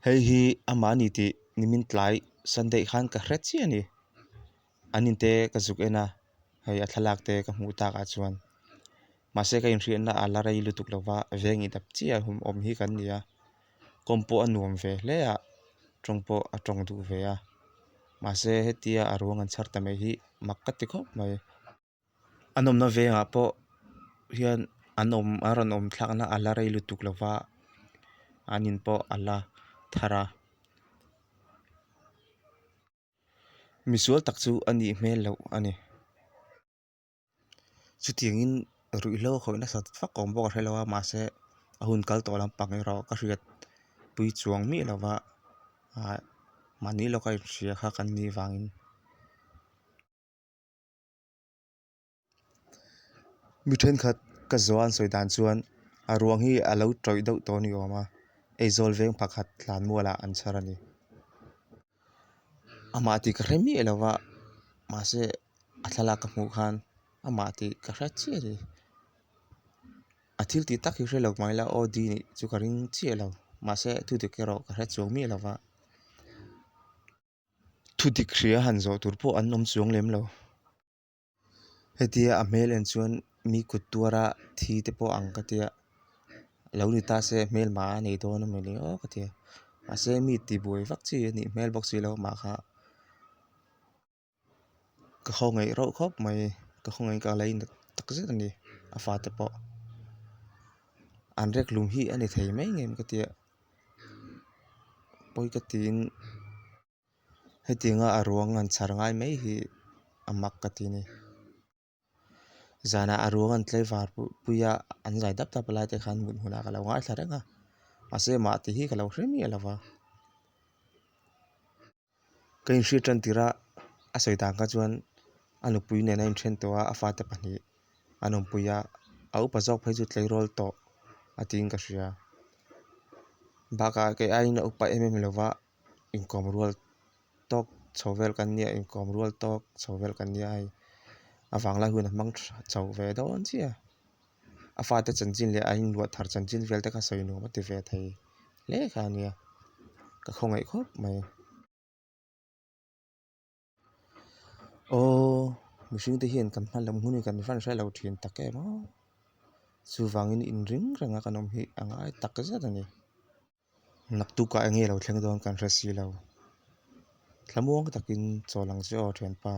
Hei hi amah a ni tih nimin tlai Sunday khan ka hre chiah a ni. An inte ka zuk en a, hei a thlalak te ka hmuh takah chuan. Mahse ka inhriatna a la rei lutuk lo va, veng inap chiah a awm hi kan ni a. Kawm pawh a nuam ve hle a, tawng pawh a tawng duh ve a. Mahse hetia a ruang an chhar ta mai hi mak ka ti khawp mai. A nawmna vengah pawh hian an awm an rawn awm thlakna a la rei lutuk lo va an in pawh a la thar a. Misual tak chu a nih hmel loh a ni. Chutiangin ruihhlo a khawih nasat vak awm bawk a hre lo a mahse a hun kal tawh lampang erawh ka hriat pui chuang miah lo va ah mahni lawka inhria kha kan nih vangin. Mi thenkhat ka zawh an sawi dan chuan a ruang hi a lo tawih deuh tawh a ni awm a Aizawl veng pakhat tlan mualah an chhar a ni. Amah tih ka hre miah lo va mahse a thlalak ka hmuh khan amah tih ka hre chiah a ni. A thil tih tak hi hre lo mai la aw di nih chu ka ring chiah lo mahse thudik erawh ka hre chuang miah lo va. Thu dik hria han zawh tur pawh an awm chuang lem lo. Hetia a hmel en chuan mi kut tuara thi te pawh ang ka tia lo ni ta se hmelma a nei dawn emaw ni aw ka tia mahse mi tibuai vak chi a nih hmel bawk si lo mah kha ka khawngaih reuh khawp mai ka khawngaih ka la inat tak zet a ni a fate pawh an rek lum hi a ni thei mai ngem ka tia. Pawi ka tiin hetianga a ruang an chhar ngai mai hi a mak ka ti a ni. Zanah a ruang an tlaivar pui a an zai dap dap lai te khan mut hmunah ka lo ngaithla reng a mahse mah tih hi ka lo hre miah lo va. Ka inhriat tan tirh a a sawi dan kha chuan a nupui nen a inthen tawh a a fate pahnih an awmpui a a upa zawk phei chu tleirawl tawh a tiin ka hria bakah kei aiin a upa em em lo va inkawm rual tawk chho vel kan nia inkawm rual tawk chho vel kan nia hei a vanglai hun a hmang tha chho ve dawn chiah a. A fate chanchin leh a inluah thar chanchin vel te kha sawi nuam a ti ve thei hle kha a nia ka khawngaih khawp mai. Aw mihring te hian kan hma lam hun hi kan van hre lo thin tak em aw chuvangin inring reng a kan awm hi a ngai tak zet a ni. Naktukah eng nge lo thleng dawn kan hre si lo. Thlamuang takin chawl ang che aw thianpa.